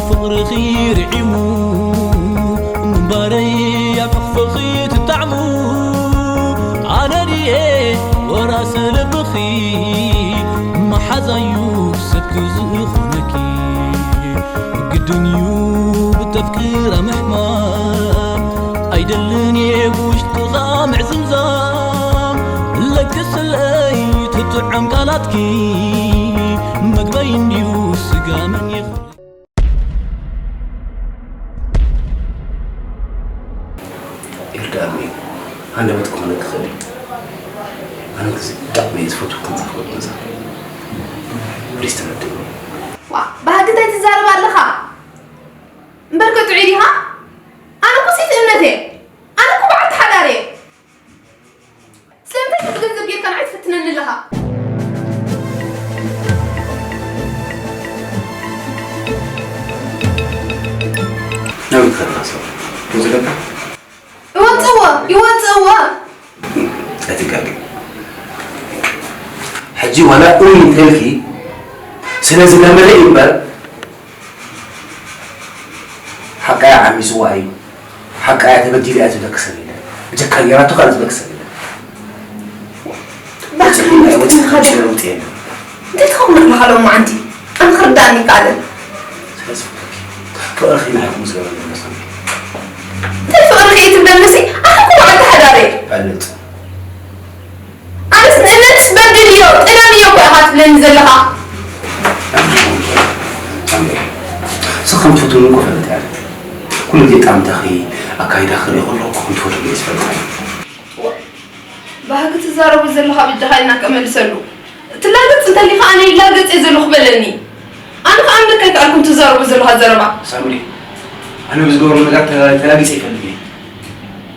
ፍቕርኺ ርዒሙ ምንባረይ ኣብ ሕቕፍኺ ትጣዕሙ ኣነ ድየ ወራሲ ልብኺ መሓዛዩ ሰብኪ ዝኾነኪ ግድን እዩ ብተፍቅራ ምሕማም ኣይደልን እየ ብውሽጥኻ ምዕዝምዛም ለግስለይ ትጥዕም ቃላትኪ መግበይ እንድዩ ስጋ መን ይኽእል ይርዳእኒ። ሃንደበት ክኾነኪ ይኽእል እዩ። ኣነ ግዜ ብጣዕሚ እየ ዝፈትወክን ዘኽብረክን እዛ ፕሊስ ተረድእኒ። ዋ፣ ባህጊ እንታይ ትዛረብ ኣለኻ? እምበር ከ ጥዑይ ዲኻ? ኣነ እኮ ሴት እምነት እየ። ኣነ እኮ በዓልቲ ሓዳር እየ። ስለምንታይ ነቲ ገንዘብ ጌርካ ንዓይ ትፍትነኒ ኣለኻ? ናበይ ትኸድካ ሰብ? ከምዚ ኢለካ? ይወፅእዎ ይወፅእዎ ኣይትጋገ። ሕጂ ዋላ እውይ እንተልኪ ስለ ዝለመደ እዩ እምበር ሓቃ ዓሚፅዋ እዩ ሓቃ ተበዲለ እያ ዝብለኪ ሰብ የለን። ብጀካ ጌራቶ ካልእ ዝብለኪ ሰብ የለን። ባክሪ ወፂ ወፂ ወፂ ወፂ ለውጢ የለን። እንታይ ትኸውን ኣለኻ ሎም መዓንቲ ኣነ ክርዳእኒ ይከኣልን ስለዚ ፍቅርኪ ፍቅርኪ ንዓይኩም ዝገበረ ዘሎ ሰምዒ እንታይ ፍቅርኺ እዩ ትብለንሲ ኣነ እኮ በዓልቲ ሓዳር እየ ፈልጥ ኣነስ ንእነትስ በድል እዮ ጥለም እዮ እኮ ኢኻ ትብለኒ ዘለኻ ሰምዒ ንስኺ ከም ትፈትውኒ እኮ ፈልጥ እያ ኩሉ ግዜ ጣምታኺ ኣካይዳኺ ክርኢ ከለኹ ከም ትፈትውኒ እየ ዝፈልጥ ባህጊ ትዛረቦ ዘለኻ ብጃኻ ኢልና ከመልሰሉ ትላገጽ እንተሊኻ ኣነ ይላገጽ እየ ዘለኹ በለኒ ኣነ ከኣ እምልክ ኣይከኣልኩን ትዛረቦ ዘለኻ ዘረባ ሳምሪ ኣነ ብዝገበሩ ነገር ተላጊጸ ይፈልግ እየ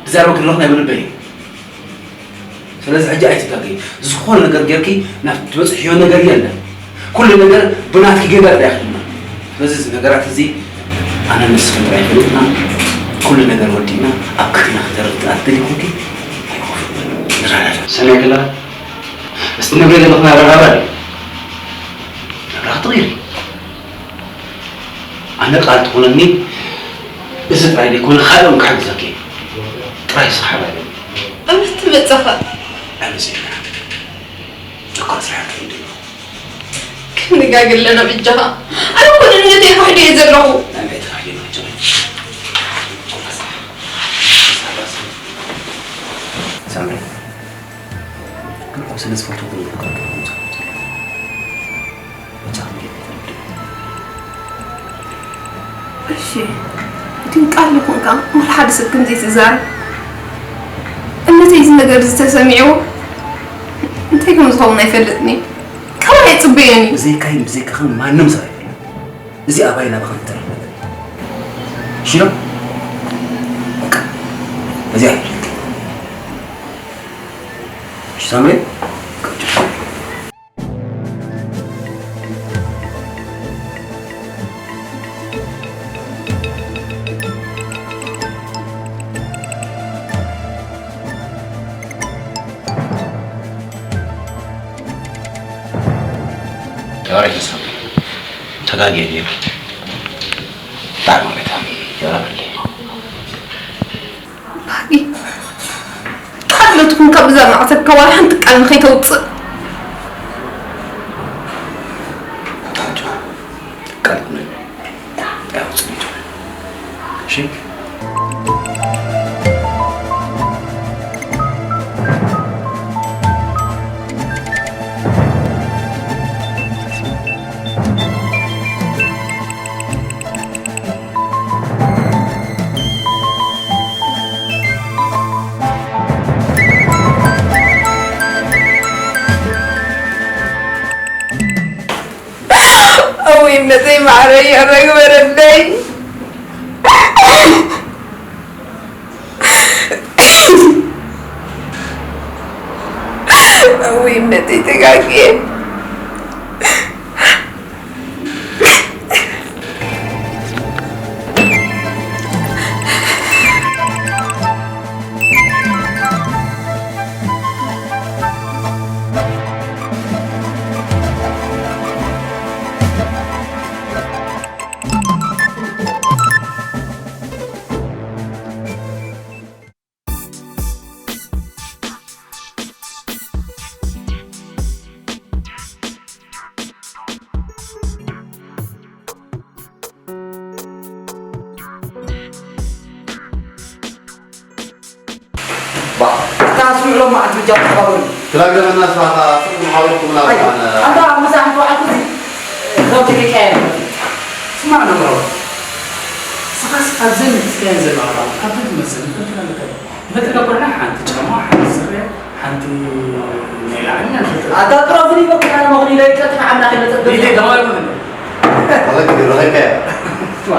ዝዛረበ ክለኹ ናይ ብልበይ እዩ ስለዚ ሕጂ ኣይትጋገይ ዝኾነ ነገር ጌርኪ ናብ ትበጽሕዮ ነገር የለን ኩሉ ነገር ብናትኪ ጌጋ ጥራሕ ድማ ስለዚ እዚ ነገራት እዚ ኣነ ንስኽን ጥራሕ ፈሊጥና ኩሉ ነገር ወዲእና ኣብ ክልቴና ክንተርፍ ጥራሕ ትደሊ ኮንኪ ኣይኮፍን ንራዳዳ ሰናይ ክላ እስቲ ነግረ ዘለኹ ናብራ ናብራ ድዩ ናብራ ክትቕይሪ ኣነ ቃል ትኾነኒ እዚ ጥራይ ዘይኮነ ካልኦም ክሕግዘኪ ጥራይ ስሓባይ እምነት ትመጸኻ ኣይመፅእና ዶክተር ስራሕ ክንዲ ክንጋገ ኣለና ብጃኻ ኣነ እኮ ንእምነተይ ክሕዶ እየ ዘለኹ ሳምሪ ስለ ዝፈትወ እሺ ግን ቃል ይኹንካ ዋላ ሓደ ሰብ ከምዘይ ትዛረብ እምነተይ እዚ ነገር እዚ ተሰሚዕዎ እንታይ ከም ዝኸውን ኣይፈልጥን እዩ ካባይ ኣይፅበዮን እዩ ብዘይካይን ብዘይካኽን ማንም ሰብ ኣይፈልጥ እዚ ኣባይ ናባኽን ክተርፍ ነገር እዩ ሽሎ በቃ እዚኣ ሳምሪ ተጋግየ ድየ? ብጣዕሚ ይቕሬታ። የቕረበለይ። ባህጊ ተሓድሎ ትኹን ካብ እዛ ማዕተብ ካብ ዋላ ሓንቲ ቃል ንኸይተውፅእ ቃል ይኹነኒ። ኣይወፅእን እዩ። እሺ? እውይ እምነተይ ማዕረይ ኣረ ግበረለይ እውይ እምነተይ ተጋግየ ባ፣ ኣታ ስምዑ ሎም መዓልቲ ብጃ ተኸባበሩ። ክላገመና ስራታ ጽቡቕ ምሓበርኩምና ኣይ፣ ብርሃነ። ኣንታ ምሳሕ ተባዕኩ እዚ፣ ዶክተር ይቀየር። ስማዕ ዶ ብሮ፣ ስኻስ ኣብዘን ትስካየን ዘለኻ ካብ ትመስል፣ ንፈልጥካ ኩልና ሓንቲ ጫማ፣ ሓንቲ ስረ፣ ሓንቲ ናይ ላዕሊ፣ ናይ ታሕቲ። ኣታ ጥራፉ ይበቃ፣ ኣነ መኽኒ ለይቀጥን ዓምና ከይመጸ ኢደይ ደማሉ። ኣለክ ረኸከ።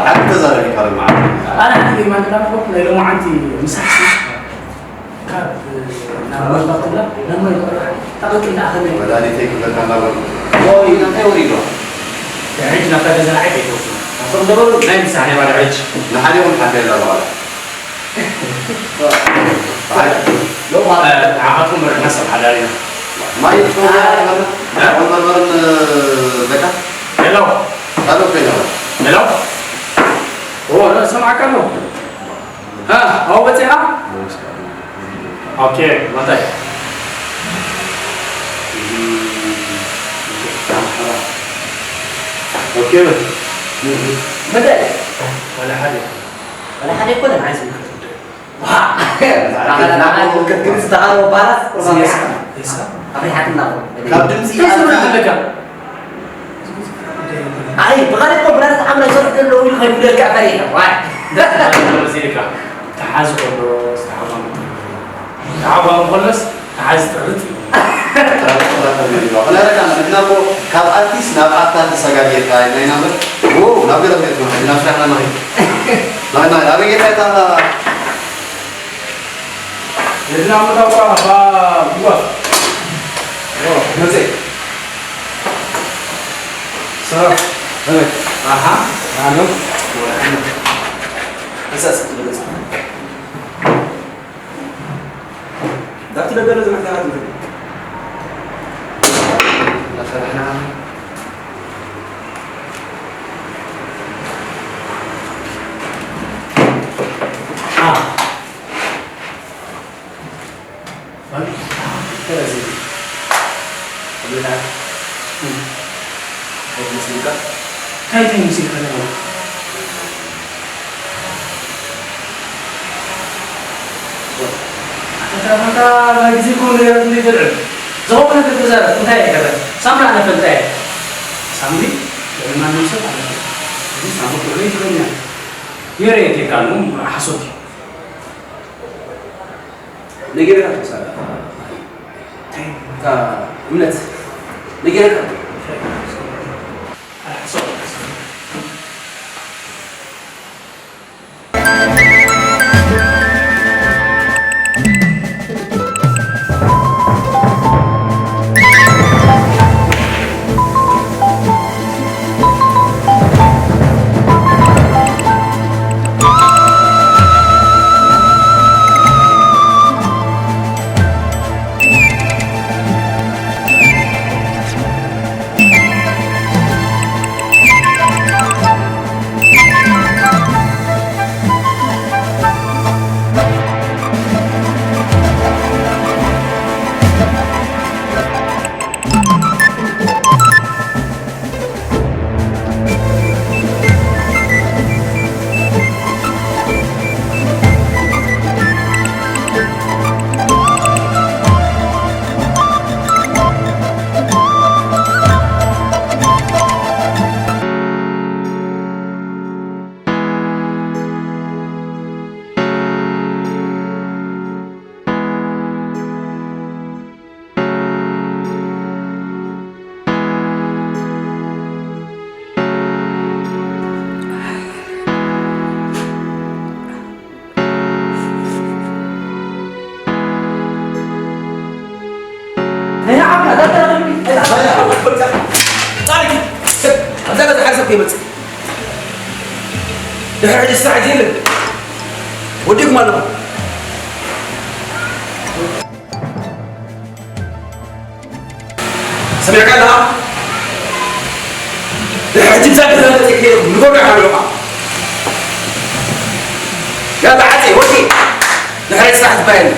ሓንቲ ተዛረቢ ካልእ መዓልቲ። ኣነ ሓንቲ ደይማ እንዳልኩ ናይ ሎማዓንቲ ምሳሕ ካብ ናብ መርባትላ ናብ ማይ ቆልዓ ተቐቂላ ከመይ? መድሃኒተይ ክብለካ እናበልኩ። ኦይ፣ እንታይ ወሪዶ? ሕጂ ናብታ ገዛ ንዓይ ከይትወስዱ። ኣቶም ነበሩ ናይ ምሳሕ ናይ ባዶ ሕጂ። ንሓደ ይኹን ሓደ የላ በኋላ። እ፣ ዓኻትኩም በረድና ሰብ ሓዳር ኢና። ማይ እ? ወንበርበርን በቃ። ሄሎ። ካልኦት ኮይና። ሄሎ። ኦ፣ ሰማዕካ ኣሎ። እ፣ ኣብኡ ወፂኻ? ኦኬ፣ መታይ? ኦኬ፣ መታይ? ዋላ ሓደ። ዋላ ሓደ ኣይኮነን፣ ዓይዚ ምልክት ጉዳይ። ዋ! ብዛዕባ ናኸዳ ናኸዳ ምልክት ግን ዝተኻረወ ባላስ ቁርባን ሬሳ፣ ሬሳ። ኣፍሪሓትና እኮ። ካብ ድምፂ እንታይ ስምዒት ኣለካ? ኣይ፣ ብኻልእ እኮ ብራስ ዓምና ይሰርሕ ዘለዉ ኢሉ ከይብለልካ ፈሪሐ። ዋይ! ደስ በሃሊ መሲልካ። ተሓዚ ከሎ ዝተሓጓመ ተሓጓሚ ከሎስ ተሓዚ ጥርት እዩ። ክነረካ ንሕና እኮ ካብ ኣርቲስት ናብ ኣርታ ተሰጋጊርካ ኢልና ኢና እምበር። ዎ፣ ናብ ገለ ከይትኮን፣ ሕጂ ናብ ስራሕና ንኸይድ። ናይ፣ ናይ፣ ኣበይ ጌርካ እታ ንሕና መታወቅያ ባ-፣ ጉጓፍ። ኦ፣ መጽእ። ሰላም። ኣበይ? ኣሃ። ኣሎ። ወላ። እሳስ ትበለጽ። ዳብቲ ደገለ ዝመታሃት ነው። ዳሰራሕና። አ። እንታይ ተመሲልካ? እንታይ ተመሲልካ ኣለኻ? ኣታ፣ ኣታ፣ ኣታ፣ ናይ ግዜ እኮ ነይራት እንዴት ተልዕል? ዝኾነ ነገር ተዛረብ፣ እንታይ ይገርም? ሳምሪ ኣነ ፈልጣ እየ። ሳምሪ ልዕሊ ማንም ሰብ ኣነ ፈልጣ። እዚ ሳምሪ ኩሉ ይትግርኛ። የረ የቴካኑ ሓሶት እዩ። ነጊረካ ትመሳለ። እንታይ? እታ እምነት ነጊረካ። ናይ ዓብና ዳተረኽቢ። ጣሪክ፣ ኣብዛ ገዛ ሓደ ሰብ ከይመጽእ። ድሕሪ ሕጂ ስራሕ የለን። ወዲእኩም ኣለኹም። ሰሚዕካ ኣለኻ? ድሕሪ ሕጂ ብዛ ገዛ መጺእካ ንገብሮ ኢና ንብለካ። ያላ ዓጺ፣ ወዲ፣ ድሕሪ ስራሕ ትባየኒ።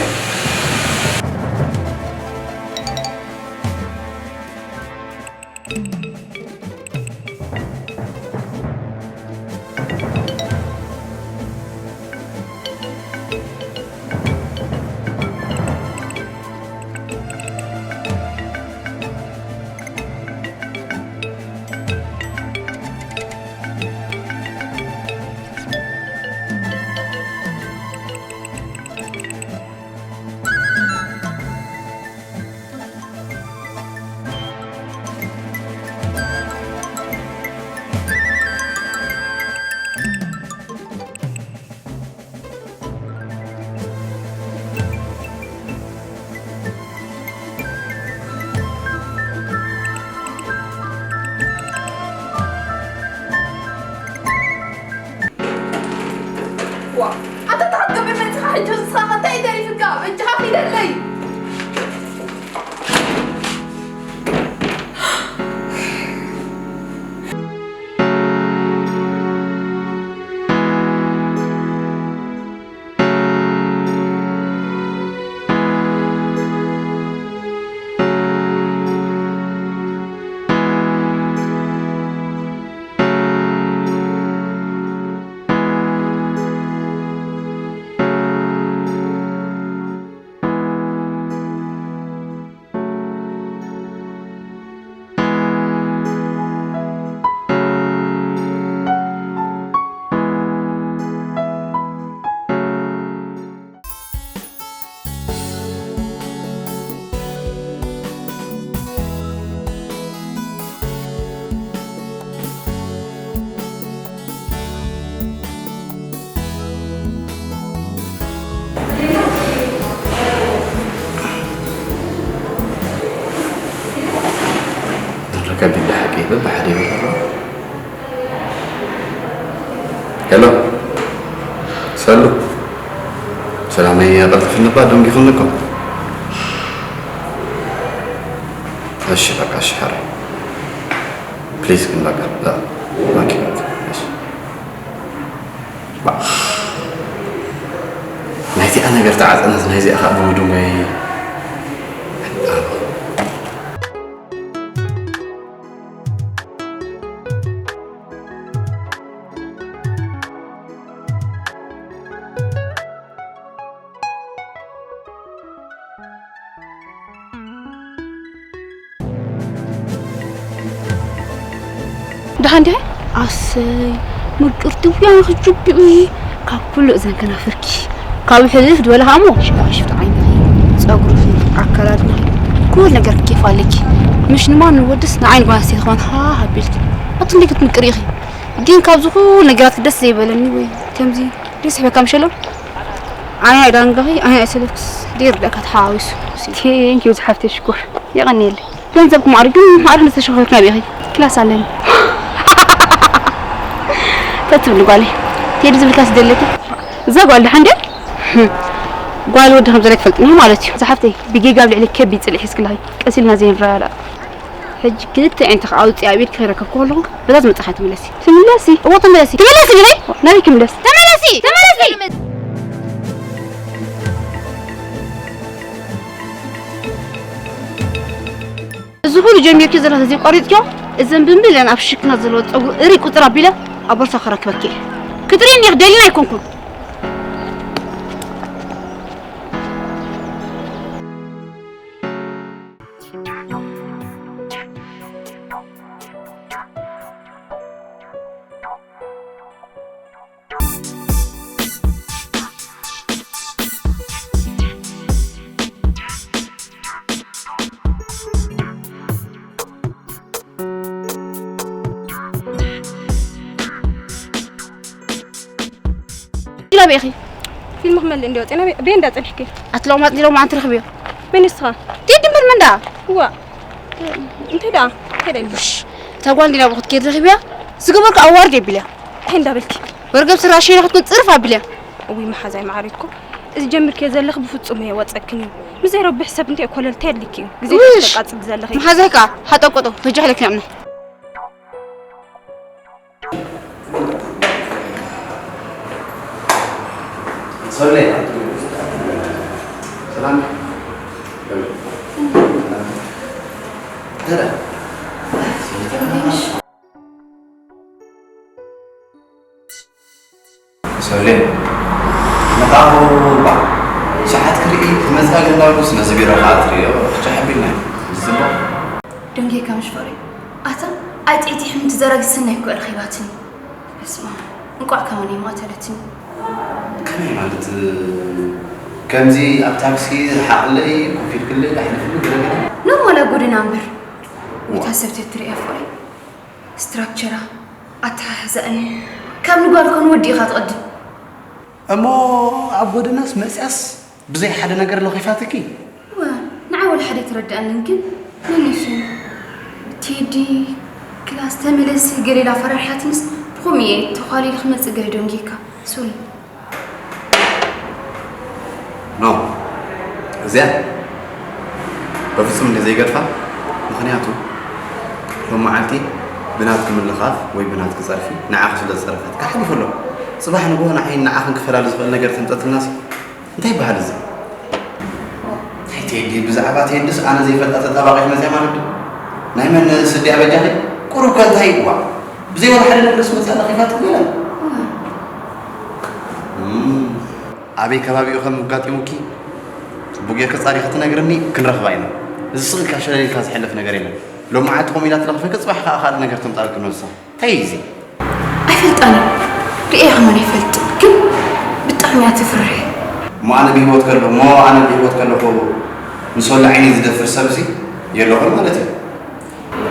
ዋ፣ ኣታ ተሓገበ መጽኻ ሕጂ ንስኻ እንታይ ተሪፍካ? በጃኻ ኪደለይ። ዝረከብ ቢላ ሓቂ በብሓደ ይበልዑ። ሄሎ፣ ሰሉ፣ ሰላመይ፣ ኣቐልጥፍኒ እባ ደንጊኹኒ እኮ። እሺ፣ በቃ፣ እሺ፣ ሕራይ። ፕሊዝ ግን፣ በቃ፣ ላ፣ ባንክ ቤት፣ እሺ። ባ፣ ናይዚኣ ነገር ተዓጸነት፣ ናይዚኣ ኸኣ ብምድንጓይ። ደሓን ዲኺ? ኣሰይ፣ ምቅርቲ ውያ ክጅብኡ። ካብ ኩሉ እዘን ከናፍርኪ፣ ካብ ሕልፍ ዝበለ ኸኣ እሞ ሽፋሽፍቲ ዓይንኺ፣ ጸጉርኺ፣ ኣከዳድናኺ፣ ኩሉ ነገር ኬፍ ኣለኪ። ምሽ ንማን ንወድስ ንዓይን ጓል ኣንስተይቲ ክኾን ሃ ሃቢልኪ። ኣቲ እንዴት ክትምቅሪ ኢኺ? ግን ካብዚ ኩሉ ነገራት ደስ ዘይበለኒ ወይ ከምዚ ደስ ይብለካ ምሸሎ? ኣነ ኣይዳንጋኺ፣ ኣነ ኣይሰለፍክስ፣ ደይ ይርዳእካ ተሓዋዊሱ። ቴንክ ዩ ዝሓፍተይ ሽኮር፣ የቐንየለይ። ገንዘብኩም ኣርግም ኣርህ ዝተሸፈርክና ቢኺ ክላስ ኣለኒ። ተትብሊ ጓለይ፣ ቴዲ ዝብልካ ስደለኪ። እዛ ጓል ደሓን ድያ? ጓል ወዲ ከም ዘለ ትፈልጥኒ ማለት እዩ። ዝሓፍተይ፣ ብጌጋ ኣብ ልዕሊ ከቢድ ጽልኢ ሒዝክላኺ፣ ቀስ ኢልና ዘይንረዳዳእ። ሕጂ ክልተ ኣዒንትኺ ኣውፂኣ ኣብ ኢድኪ ከይረከብኩ ከለኹ፣ በዛ ዝመፅኻ ትምለሲ። ትምለሲ? እወ ትምለሲ። ትምለሲ ኢለይ? ናበይ ክምለስ? ተመለሲ! ተመለሲ! እዚ ኩሉ ጀሚርኪ ዘለኺ ዘይቋሪፅክዮ፣ እዘን ብምልእን ኣብ ሽክና ዘለዎ ፀጉሪ እሪ ቁፅር ኣቢለ ኣብ ቦርሳ ከረክበኪ እየ። ክትርእይኒ ኢኺ ደሊና ኣይኮንኩን። ኢላ ቤኺ ፊልም ክመልእ እንዲ ወፂና ቤ እንዳፀኒሕኪ ኣትለውማጥ ዲሎም ኣንቲ ረኽብዮ መን ንስኻ ቴዲ እምበር መን ደኣ እዋ እንታይ ደኣ እንታይ ደኣ እታ ጓል እንዲና ብኽትከይድ ረኺብያ ዝገበርኩ ኣዋርድ የቢልያ እንታይ እንዳበልኪ ወርገብ ስራ ሸይና ክትኮን ፅርፍ ኣቢልያ እዊ መሓዛይ መዓረይ እኮ እዚ ጀምርክዮ ዘለኺ ብፍፁም እየ ወፀክን እዩ ምስ ዘይረብሕ ሰብ እንታይ ኮለልታ የድልኪ እዩ ግዜ ውሽ! ተቃፅል ዘለኺ መሓዛይ ከዓ ሃጠቆጦ ተጃህለኪ ናምና ሰብለ ሰላም ተዳ ሰሌ መጣኹ ባ ሰዓት ክርኢ ክመጽእ ገላውስ ነዚ ቢሮ ከዓ ትርእዮ ክቻ ሓቢልና እዩ ዝጽቡቕ ደንጌካ ምሽ ፈሪ ኣታ ኣይ ጥይቲ ሕምቲ ዘረግ ሰናይ እኮ ረኺባትኒ በስመ ኣብ እንቋዕ ከማን የማእተለትኒ ከመይ ማለት ከምዚ ኣብ ታክሲ ዝሓቕለይ ኮፍ ኢልክለይ ዳሕልፍሉ ገለገለ ኖርማል ኣብ ጎደና እምበር ዋ። እታ ሰብ ተትርእያ ፍቕሪ ስትራክቸራ ኣተሓሕዛኣ እዩ ካብ ንጓል ኮን ወዲ ኢኻ ትቕድም እሞ ኣብ ጎደናስ መፅያስ ብዘይ ሓደ ነገር ለኺፋትኪ እወ ንዓ ወላ ሓደ ኣይተረድኣንን ግን መን እዩ ስሙ ቴዲ ክላስ ተመለሲ ገለ ኢላ ኣፈራሪሓትንስ ብኸምኡ እየ ተዃሊለ ክመፅእ ገለ ደንጊካ ሶሪ እዚኣ በፍጹም እንደ ዘይገድፋ። ምኽንያቱ ሎም መዓልቲ ብናትኪ ምልኻፍ ወይ ብናትኪ ጸርፊ ንዓኺ ስለ ዝጸረፈትካ ሓሊፉ ኣሎ። ጽባሕ ንግሆ ንዓይን ንዓኽን ክፈላለ ዝኽእል ነገር ተምጸትልናሲ እንታይ ይበሃል እዚ? ናይ ቴዲ፣ ብዛዕባ ቴድስ ኣነ ዘይፈልጣ ተጣባቒት መጽያ ማለት ድዩ? ናይ መን ስድያ በጃኺ? ቁሩብ ከ እንታይ ይዋ? ብዘይ ወላ ሓደ ነገርስ መጽያ ለኺፋ ትብለን። እም፣ ኣበይ ከባቢኡ ከም ኣጋጢሙኪ ጽቡቅ ጌርኪ ጻሪኺ ትነግርኒ፣ ክንረኽባ ኢና። እዚ ስቕ ኢልካ ሸለል ኢልካ ዝሕለፍ ነገር የለን። ሎማዓንቲ ከምኡ ኢላ ትለኽፈኪ፣ ጽባሕ ከኣ ካልእ ነገር ተምጻልኪ ነብሳ። እንታይ እዩ እዚ? ኣይፈልጣን። ርእየ ከማን ኣይፈልጥን፣ ግን ብጣዕሚ እያ ትፍርሕ። እሞ ኣነ ብህይወት ከለኹ፣ እሞ ኣነ ብህይወት ከለኹ ንሶላ ዓይኒ ዝደፍር ሰብሲ የለኹን ማለት እዩ።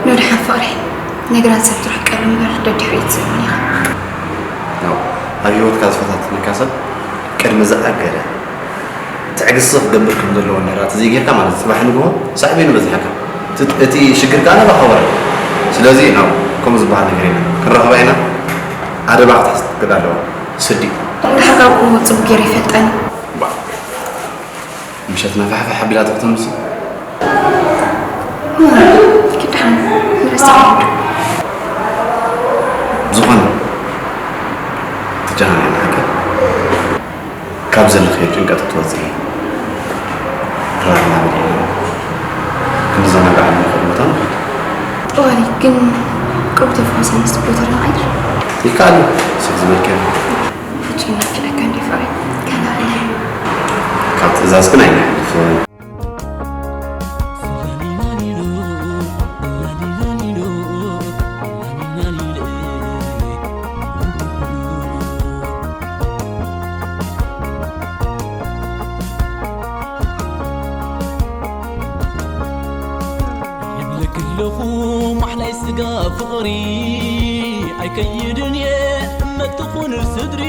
ኖ፣ ድሓን ፍቕረይ፣ ነገራት ሰብ ትርሕቀሉ እምበር ደድሕሪኡ ትስእኖን ኢኻ። ያው ኣብ ህይወትካ ዝፈታተነካ ሰብ ቅድሚ ዝኣገደ ትዕግስቲ ክገብር ከም ዘለዎ እንድሕር ዘይጌርካ ማለት እዩ፣ ጽባሕ ንግሆ ሳዕቤኑ በዚሓካ። እቲ፣ እቲ ሽግር ከኣ ናባኻ ወረደ። ስለዚ ናው ከምኡ ዝበሃል ነገር የለን። ክንራኸባ ኢና፣ ኣደባ ክትሕዝ ትኽእል ኣለዋ። ስዲ። እንድሕር ካብ ጽቡቕ ገይረ ይፈልጠኒ። ባ። ምሸት ናፋሕፋሕ ኣቢላ ትኽተምሲ። ዋ፣ ክዳን ረሳዕኩ። ዝኾነ ትጨናነቂ ሓቂ ካብ ዘለኽዮ ጭንቀት ክትወፅኢ ራር እናበልና ክንዘናጋዕ ንኽእል ቦታ ንኸይድ። ጠዋሊ ግን ቅሩብ ተፍወሰኒ፣ ስፖርት ዶ ኣይድር? ይከኣል እዩ፣ ስቕ ዝበልክዮ። ፍጹም ናፊቐካ እንዲ ፍቕረይ። ከላእለይ። ካብ ትእዛዝክን ኣይንሓልፍን። ይብለኪ ኣለኹ ማሕላይ ስጋ ፍቕሪ ኣይከይድን እየ እመት ትኹን ስድሪ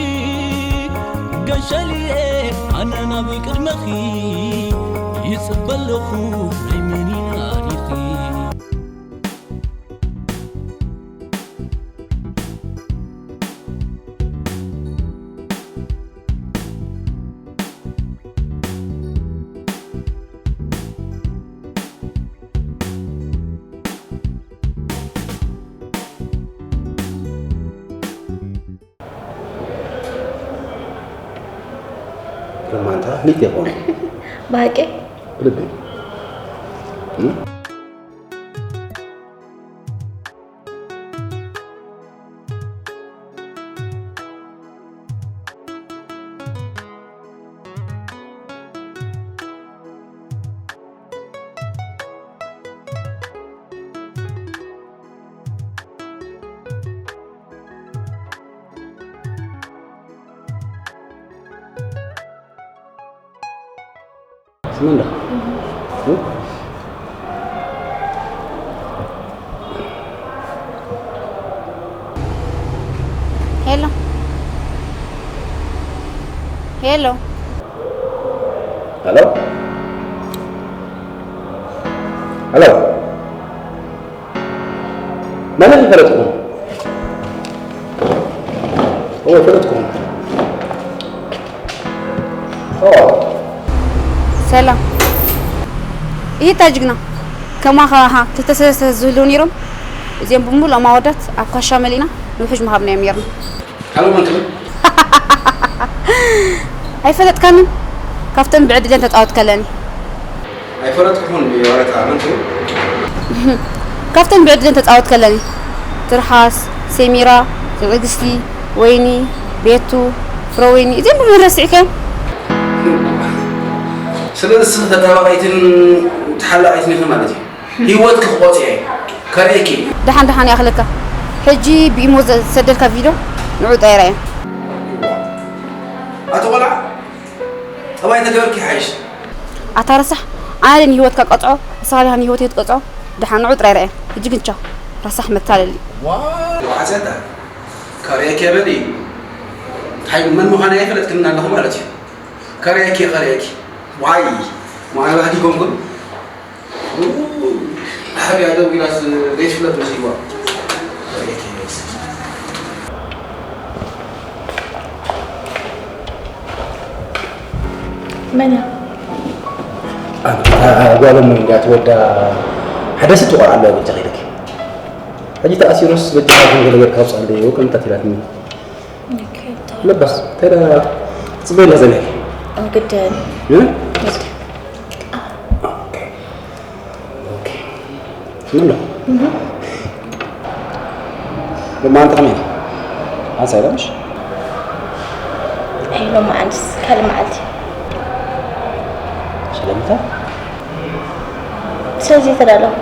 ገንሸልየ ኣነ ናብ ቅድመኺ ይጽበ ኣለኹ ናይ መን ኢና ዲኺ። ለማንታ ሊት የኾነ ብሓቂ ብልቢ። ስመንዳ። ሄሎ። ሄሎ። ሄሎ። ሄሎ። መን እዩ ፈለጥኩም? እወ፣ ፈለጥኩም። እወ። ሰላም። ይታ ጅግና። ከማኻ ሃ፣ ክልተ ሰለስተ ዝህልው ነይሮም። እዚኦም ብምሉኦም ኣወዳት ኣብ ካሻ መሊእና ንውሕጅ ምሃብናዮም ነይርና። ካልእ መን ትብል? ኣይፈለጥካንን? ካብተን ብዕድለን ተጻወትከለኒ። ኣይፈለጥኩኹን ብወረታ መን ትብል? ካብተን ብዕድለን ተጻወትከለኒ። ትርሓስ፣ ሴሚራ፣ ትዕግስቲ፣ ወይኒ፣ ቤቱ፣ ፍረወይኒ፣ እዚኦም ብመን ረሲዕካዮም? ስለዚ ንስኺ ተጣባቒትን ተሓላቒትን ኢኺ ማለት እዩ። ህይወትኪ ክቆጽዮ እየ። ከርእየኪ። ደሓን ደሓን ይኣኽለካ። ሕጂ ብኢሞ ዘ-፣ ዝሰደልካ ቪድዮ ንዑ ጠይራ እየ። ኣቲ ቆልዓ፣ ጠባይ ተገበርኪ ይሓይሽ። ኣታ ረሳሕ፣ ኣነ ንህይወትካ ቀጽዖ፣ ንስኻ ዲኻ ንህይወተይ ትቀጽዖ? ደሓን ንዑ ጥራይ ርኣየ። ሕጂ ግን ቻው። ረሳሕ መታለሊ። ዋው፣ ዓጸዳ። ከርእየኪ እየ በሊ። እንታይ መን ምዃነይ ኣይፈለጥክን ኣለኹ ማለት እዩ። ከርእየኪ፣ ከርእየኪ። ዋይ፣ መዓል ባህጊ ኮንኩን። ሓቢኣ ደው ኢላስ ዘይትፍለጥ መሲልዋ። መን እያ? ኣንታ ጓሎም እንድያ ትወዳ ሓደ ስቲ ቆልዓ ኣለዋ በጃ ከይደኪ። ሕጂ ተኣሲሩስ በጃ ከም ገለ ጌርካ ውፅኣለይ ከምታት ኢላትኒ። ለባስ እንታይ ዳ ጽበይ ለዘለ ግደን። እ? ኦኬ። ምን ነው? ብማን ተኸሜ? ኣንሳ ይለምሽ? ሄሎ መዓልስ ካልእ መዓልቲ። ስለምንታ? ስለዚ ተዳለኹ።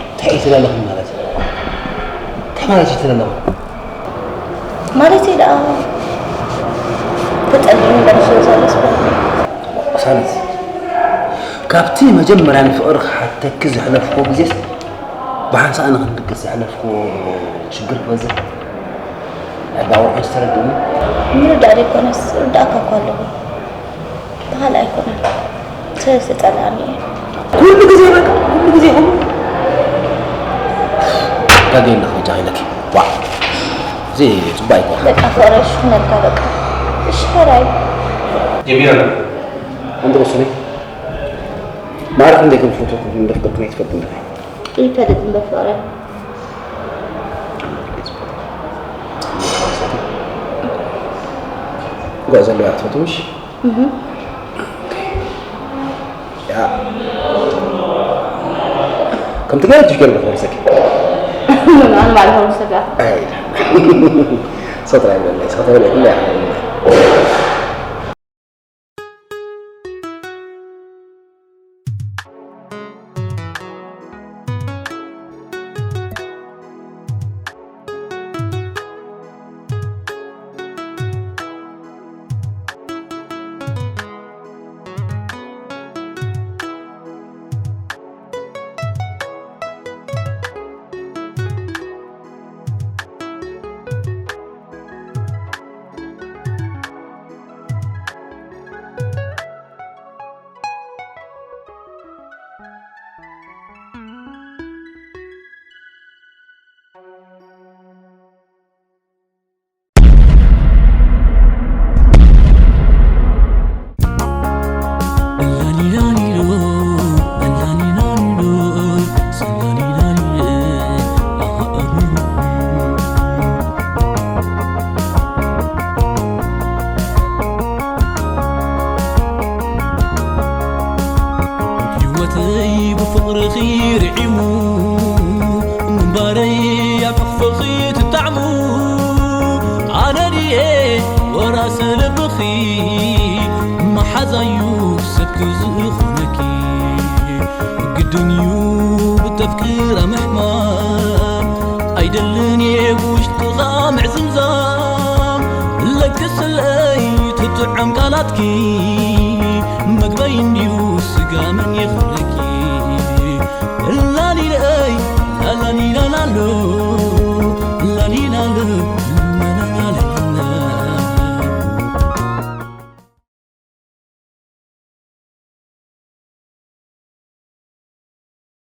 እንታይ እዩ ተዳለኹ ማለት? እንታይ ማለት እዩ ተዳለኹ? ማለት እዩ ደኣ ተጠሊሙ ደምስዮ ዘሎ ስፖርት። ሳነት፣ ካብቲ መጀመርያ ንፍቕሪ ክሓተኪ ዘሕለፍኩ ግዜስ ብሓንሳእ ኣነ ክንድቅስ ዘሕለፍኩ ሽግር ክበዝሕ ዕዳ ወርሒ ዝተረድእኒ። ምርዳእ ዘይኮነስ ርዳእካ እኮ ኣለኹ። ብኻልእ ኣይኮነን። ስለ ዝተጸላእኒ እየ። ኩሉ ግዜ በቃ ኩሉ ግዜ ኩሉ ጋገ ኣለኹ በጃ ኢለኪ። ዋ፣ እዚ ጽቡቅ ኣይኮነ። በቃ ፍቕረይ ሽፍነልካ በቃ። እሺ ሕራይ። ጀሚረ ኣንተ ወስኒ። ማዕረ ክንደይ ከም ዝፈትወኩም እንደፍቅርኩም ኣይትፈልጡ እንደ ይፈልጥ እምበር ፍቕረይ። ጓ ዘሎ እያ ትፈትምሽ። ከምቲ ገለ ትሽገር በተወርሰኪ ኣነ ማለት ነው ሰጋ ሰው ጥራይ በለ ሰው ተበለ ሁላ ህይወተይ ብፍቕርኺ ርዒሙ ምንባረይ ኣብ ሕቕፍኺ ትጣዕሙ ኣነ ድየ ወራሲ ልብኺ መሓዛዩ ሰብኪ ዝኾነኪ ግድን እዩ ብተፍቅራ ምሕማም